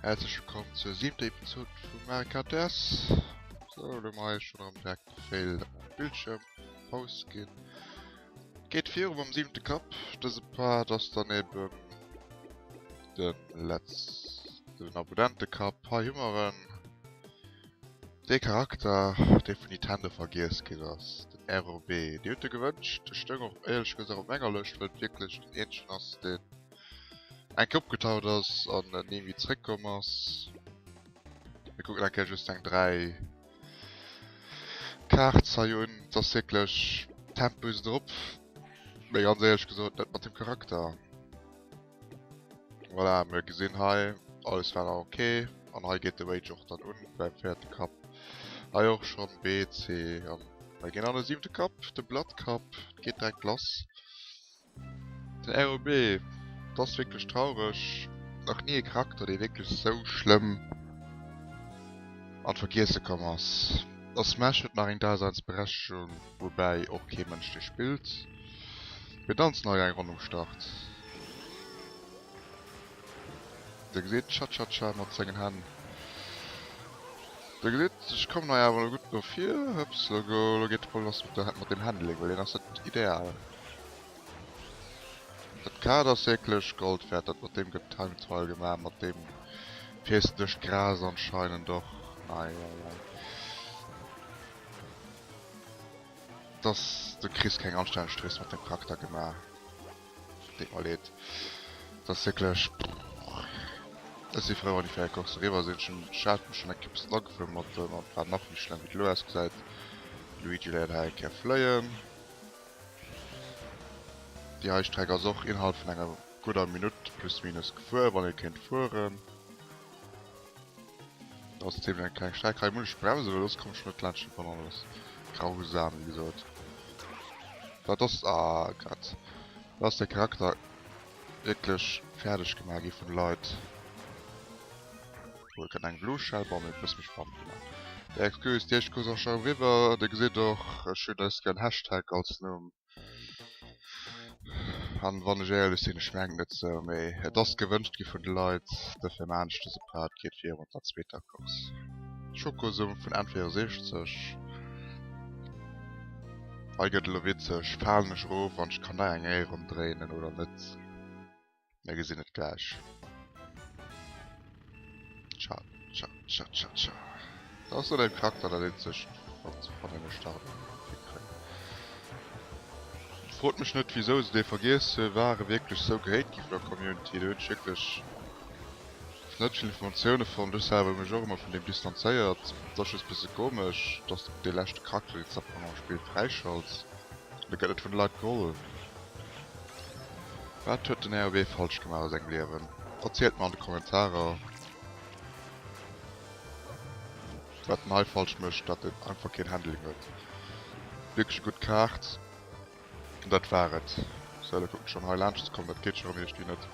Häerzlech wëllkomm zur siwter Episode vu Mario Kart DS. So, lo mei ech schon erëm direkt de Fail am Bildschirm Paus ginn. Geet viru mam siwente Cup. Dëse Part ass dann eben den letzten Abonnente Cup. Hei hu mer en. Dee Charakter, dee vun Nintendo vergiess ginn ass, den ROB. Dir hutt e gewënscht, e stoung och éierlech gesot op menger Lëscht, well et wierklech den eenzegen ass, deen eng Kéier opgetaucht ass an ni méi zréckkomm ass. Mir kucken eng Kéier just eng 3 Kaarts hei un. Et ass wierklech, Tempo is drop, mee ganz éierlech gesot net mat dem Charakter. Voilà, mir gesinn hei, alles war nach ok. An hei geet de Rage och dann un beim véierte Cup. Hei och schonn B, C an mir ginn an de siwente Cup, de Blood Cup. Et geet direkt lass. Den ROB, et ass wierklech traureg. Nach ni e Charakter, dee wierklech sou schlëmm an d'Vergiesse komm ass. A Smash huet nach eng Daseinsberechtegung, woubäi och kee Mënsch dee spillt. Mir danzen hei eng Ronn um Start. Dir gesitt, Cha-Cha-Cha mat sengen Hänn. Dir gesitt, ech kommen hei awer elo gutt no vir. Hëps, lo lo geet d'Roll lass mat dem Handling, well deen ass net ideal. Dat Kart ass wierklech Gold wäert. Dat mat deem gëtt Time Trial gemaach, mat deem fiers de duerch d'Gras anscheinend och. Ei, ei, ei. Dass du kriss keng anstänneg Stress mat dem Charakter gemaach. Deet mer leed. Dat ass wierklech. Ech si frou wann déi 4 Coursse eriwwer sinn. Ech hunn ech hat mech schonn eng Kéier e bëssen agefuer mat em an et war nach méi schlëmm wéi et elo ausgesäit. Luigi léiert hei eng Kéier fléien. Déi hei Streck ass och innerhalb vun enger gudder Minutt plus minus gefuer, wann ee kéint fueren. Dat ass zimmlech eng kleng Streck. Hei muss ech bremsen, well soss kommen ech net laanscht den Bananen. Dat ass grausam, wéi gesot. Dat ass... Ah Gott. Dat ass de Charakter wierklech fäerdeg gemaach gi vun de Leit. Oh, et gëtt eng Blue Shell. Bon, mir hunn e bësse méi spannend gemaach. Der Excuse, déi éischt Course ass scho eriwwer. Dir gesitt och, ech hunn dës Kéier en Hashtag als Numm. An wann ech éierlech sinn, ech mengen net sou, mee et ass gewënscht gi vun de Leit, dofir maan ech dëse Part. Geet viru mat der zweeter Course. Schokosum vun N64. Hei gëtt elo witzeg, falen ech erof an ech kann nach eng Éier ronn dréinen oder net? Mir gesinn et gläich. Tscha, tscha, tscha, tscha, tscha. Dat ass net engem Charakter dat eenzegt, wat wann een e Start kréien. Frot mech net wisou se dee vergiess hunn. War e wierklech sou gehate gi vun der Community? Do hunn ech wierklech net vill Informatioune fonnt. Ech selwer hu mech och ëmmer vun deem distanzéiert. Et ass just bësse komesch, dass de dee leschte Charakter, deen s de am Spill fräischalts, an e gëtt net vun de Leit geholl. Wat huet den RB falsch gemaach a sengem Liewen? Erzielt mer an de Kommentarer wat en hei falsch mécht, dat en einfach keen Handling huet. Wierklech e gutt Kaart an dat war et. Sou, elo kucken ech schonn hei laanscht ze kommen, dat geet scho rëm iergendwéi net.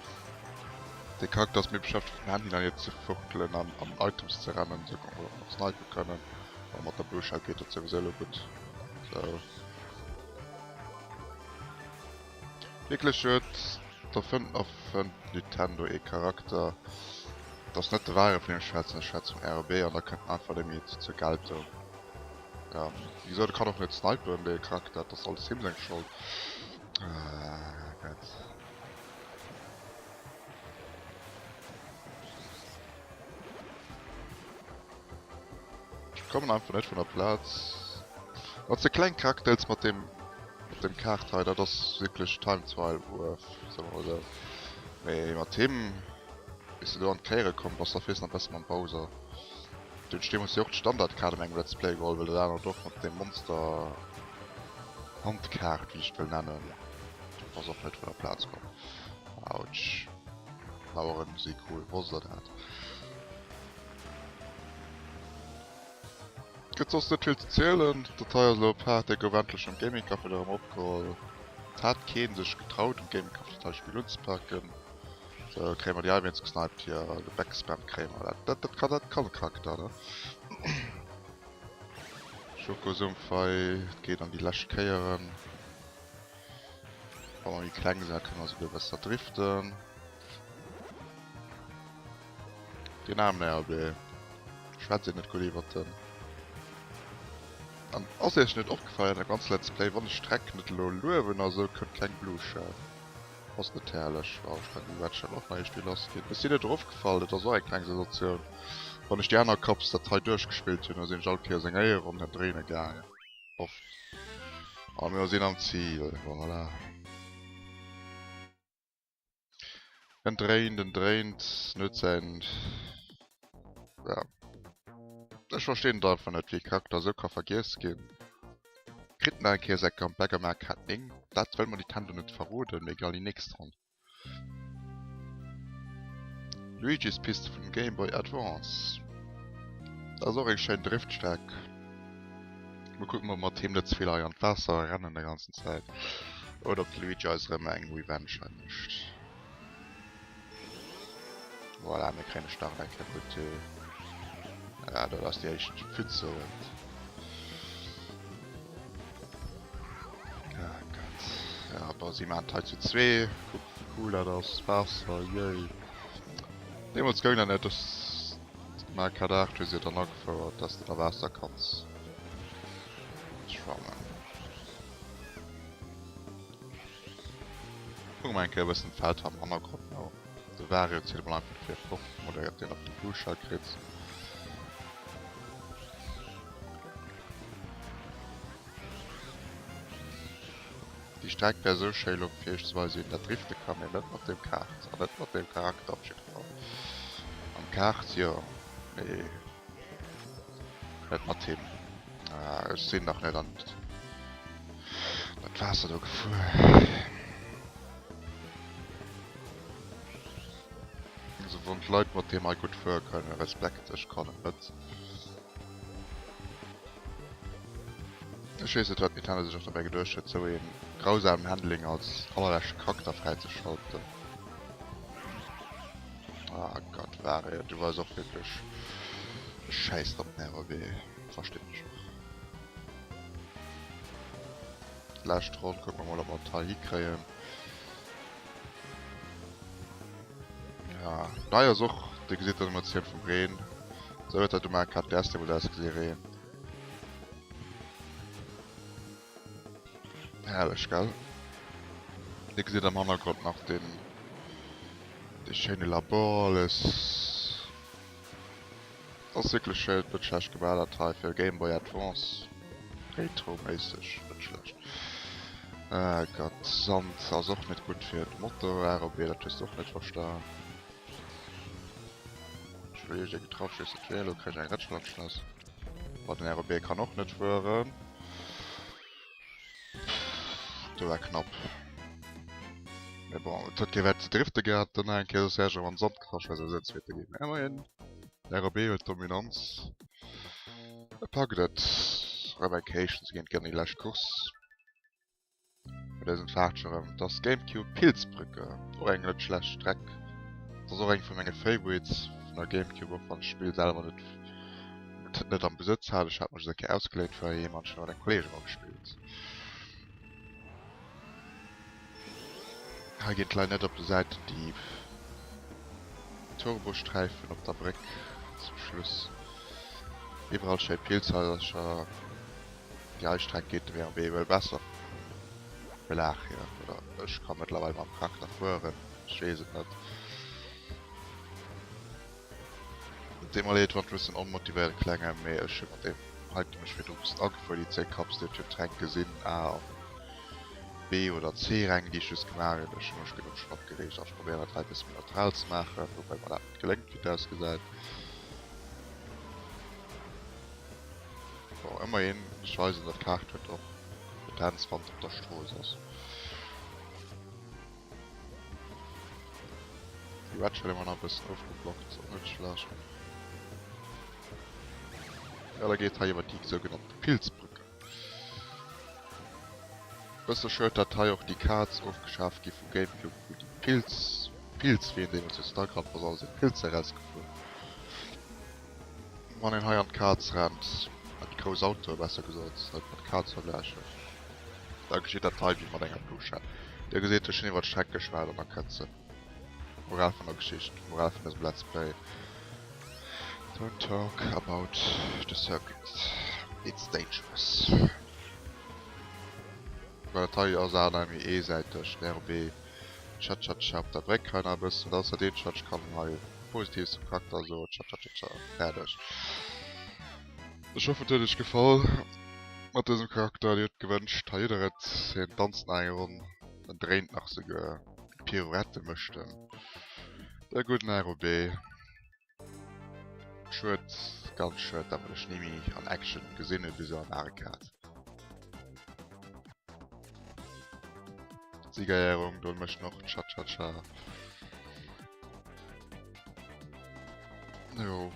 De Charakter ass méi beschäftegt mam Handy an hier ze fuchtelen an an Items ze rennen. Sou kucken mer ob mer nach snipe kënnen. Bon, mat der Blue Shell geet dat souwisou elo gutt. Sou. Wierklech huet der fënnt erfënnt Nintendo ee Charakter, et ass net de Wario vun deem ech schwätzen, ech schwätze vum RB an da kënnt en einfach net méi zur Geltung. Jo, wéi gesot, e kann och net snipen dee Charakter, dat ass alles him seng Schold. Ah Gott. Ech kommen einfach net vun der Plaz. Mat ze kleng Krackdels mat dem mat dem Kaart hei, dat ass wierklech Time Trial worth, soe mer mol esou. Mee mat him, bis de do an d'Kéiere komm bass, da fiers de am besten mam Bowser. Dunn ech deemools jo och d'Standardkaart an engem Let's Play geholl, well dat anert och mat deem Monster Handkaart, wéi ech et wëll nennen, du bass och net vun der Plaz komm. Autsch. Maueren si cool, wosst der dat? Gëtt soss net vill ze zielen. Dat hei ass elo e Part, dee gouf endlech am Gaming Café erëm opgeholl. Et hat keen sech getraut um Gaming Café dat hei Spill unzepaken. Sou, kréie mer déi hei wéinst gesniped hier, gebackspammt kréie mer dat. Dat, dat kann, dat kann e Charakter, ne? Schokosumpf hei, et geet an déi lescht Kéieren. Wa mer méi kleng sinn, da kënne mer souguer besser driften. Deen aarmen RB. Schwätzt een net gutt iwwert en. An ass iech net opgefall an der ganzer Let's Play, wann ech d'Streck net elo luewen a sou, kënnt keng Blue Shell. Ass net herrlech? Wow, ech kann déi Red Shell och nach iergendwéi lass ginn. Ech sinn net erofgefall, dat ass och eng kleng Sensatioun. Wann ech déi aner Cups dat hei duerchgespillt hunn, da sinn ech all Kéiers eng Éieronn dréine gaangen. Oft. A mir sinn am Zil, voilà. En dréint, en dréint, en huet säin, ja, ech verstinn et einfach net, wéi e Charakter esou ka vergiess ginn. Kritt nach eng Kéier säi Comeback am Arcade 9, dat wëll mer Nintendo net verroden, mee egal, déi nächst Ronn. Luigi's Piste vum Game Boy Advance, dat ass och eng schéin Driftstreck. Mol kucken ob mer him net zevill hei an d'Waasser rennen der ganzen Zäit oder ob de Luigi eis erëm eng Revenge hei mécht. Voilà, mir kréien de Start eng Kéier gutt. Ja, dat ass déi éischt Pfütze. Ah Gott. Ja, bon, si maachen et hei zu zwee. Kuck wéi cool dat ass. Waasser, yay. Deemools goung dat net, dass Mario Kart 8 hu se dann agefouert, dass de da Waasser kanns schwammen. Kucke mer eng Kéier e bëssen d'Feld am Hannergrond no. De Wario zitt emol einfach fir fort, oder iert deen op de Blue Shell kritt. Déi Streck wär sou schéi lo fir iech ze weisen wéi een dat drifte kann, mee net mat deem Kart an net mat deem Charakter op jidde Fall. Mam Kart jo, mee net mat him. Ah, ech sinn nach net an dat Waasser do gefuer. Also wann d'Leit mat deem hei gutt fuere kënnen, Respekt, ech kann et net. Ech weess net wat Nintendo sech och dobäi geduecht huet sou een grausamen Handling als allerleschte Charakter fräizeschalten. Ah Gott Wario du wars och wierklech e Schäiss op den ROB, verstinn ech och. Lescht Ronn, kucke mer mol ob mer et hei hikréien. Ja, dei ass och, dir gesitt d'Animatioun vum Reen. Sou huet dat um AKTS deemools ausgesinn, Reen. Herrlech, gell? Dir gesitt am Hannergrond nach den, dee schéine Labor, alles. Ass wierklech schéin, net schlecht gemaach dat hei fir Game Boy Advance. Retro-méisseg, net schlecht. Ah Gott, Sand ass och net gutt fir de Motor, ROB, dat hues de och net verstan. Ech hu iergendee getraff, ech weess net wéi, elo kréich ech eng Retschel an d'Schnëss. Bon, den ROB kann och net fueren. Do war knapp. Mee bon, et huet kee Wäert ze drifte gehat, dann nach eng Kéier, soss wär ech erëm an den Sand gekrasch, wär souwisou Zweete ginn. Mee ëmmerhin, den ROB huet d'Dominanz. E packt et erëm eng Kéier, se ginn géint déi lescht Course. Bei dësem Faartche erëm, et ass Gamecube Pilzbrücke, och eng net schlecht Streck. Et ass och eng vu menge Favorites vun der Gamecube, och wann ech d'Spill selwer net net am Besëtz hat. Ech hat mer just eng Kéier ausgeléint vun heiheem an ech hunn mat engem Kolleege mol gespillt. Hei ginn d'Leit net op de Säiten déi Turbosträifen op der Bréck zum Schluss. Iwwerall schéi Pilzhaisercher. Déi hei Streck geet dem RB wuel besser vum Belag hier, oder ech ka mëttlerweil mam Trakter fueren, ech weess et net. Et deet mer leed wann ech e bëssen onmotivéiert klengen, mee ech hu mat deem heite mech virdru e bëssen agefuer, déi 10 Cups, déi huet d'Ränk gesinn, A an B oder C Räng déi ech just gemaach hunn. Ech hu mech genuch schonn opgereegt an ech probéieren dat hei e bësse méi neutral ze maachen, woubäi mer dat net geléngt wéi et ausgesäit. Bon, ëmmerhin, ech weisen, datt d'Kaart huet och Kompetenz, wann et op der Strooss ass. Déi Red Shell hu mer nach e bëssen ofgeblockt, och net schlecht. Ja, da geet hei iwwer déi sougenannte Pilzbrücke. Bësse schued, datt hei och déi Kaz ofgeschaf gi vum Gamecube, wou déi Pilz, Pilzween deemools jo Starcraft war, also sinn d'Pilzer erausgefuer. Wann een hei an d'Kaz rennt, an déi grouss Autoe besser gesot, net mat Kaz vergläichen, da geschitt dat hei wéi mat enger Bluschell. Dir gesitt, ech hunn iwwer d'Streck geschwat an da kënnt se. Moral vun der Geschicht, Moral vun dësem Let's Play. Don't talk about the circuit, it's dangerous. Well dat hei ass awer méi eesäiteg, den RB Cha-Cha-Cha op der Bréck hei nach e bëssen, dat ass dat eenzegt wat ech kann hei Positives zum Charakter soen, Cha-Cha-Cha-Cha, fäerdeg. Ech hoffen et huet iech gefall mat dësem Charakter, dir hutt gewënscht, hei hutt der et, hien danzt nach eng Ronn, en dréint nach souguer, Pirouette mécht en, de gudden RB. Schued, ganz schued, dat mer dech ni méi an Action gesinn hunn, bis elo am Mario Kart. Siegerehrung, do mécht noch Cha-Cha-Cha. Jo.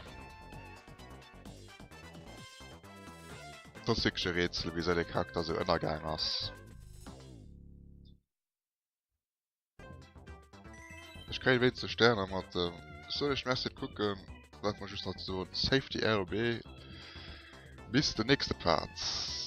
Dat ass wierklech e Rätsel, wisou dee Charakter esou ënnergaang ass. Ech kréien wéinste Sterner mat dem. Soll ech Merci kucken, bleift mer just nach ze soen Safety RB. Bis den nächste Part.